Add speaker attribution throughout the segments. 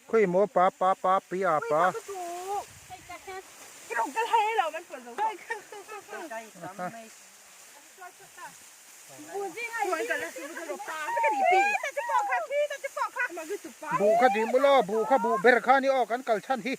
Speaker 1: Khawi maw pa pa pa pi a pa. Buh kha dih maw law buh kha buh ber kha a ni aw kan kal chhan hi.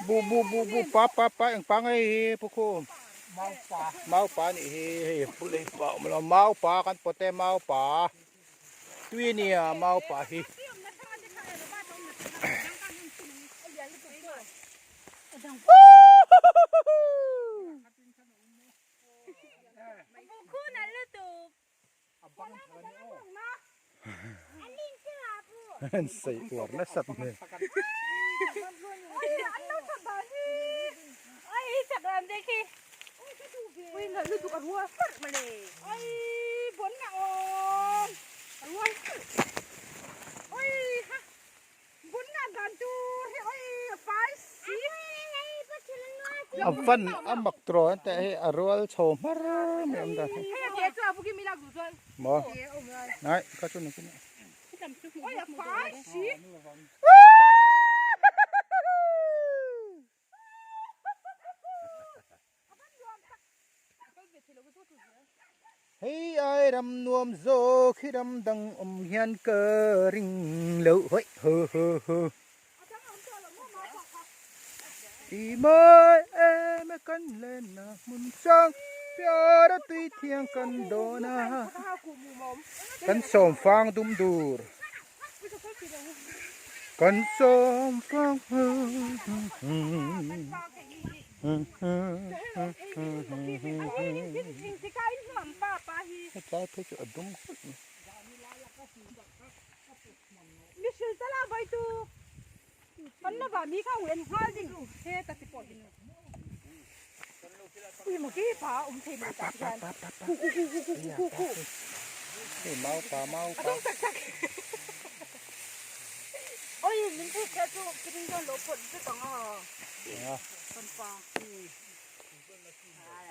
Speaker 1: Bu bu bu bu pa pa pa eng pa nge hi pu khum mau pa nih hi hei pulei pa awm lo mau pa kan pawt e mau pa tui ania mau pa hi. An saih uar nasat hmel. A van a mak tawh ang teh hei a rual chho hmar mai awm dan hi maw nai ka chu ni chu ni. Hei ai ram nuam zawk hi ram dang awm hian ka ring lo hawi ho ho ho. I mawi em e kan lenna hmun sang piara tui thiang kan dawn a kan sawm fang dum dur kan sawm fang Hetlai phei chu a dum khawp mai. Hei mau pa mau pa.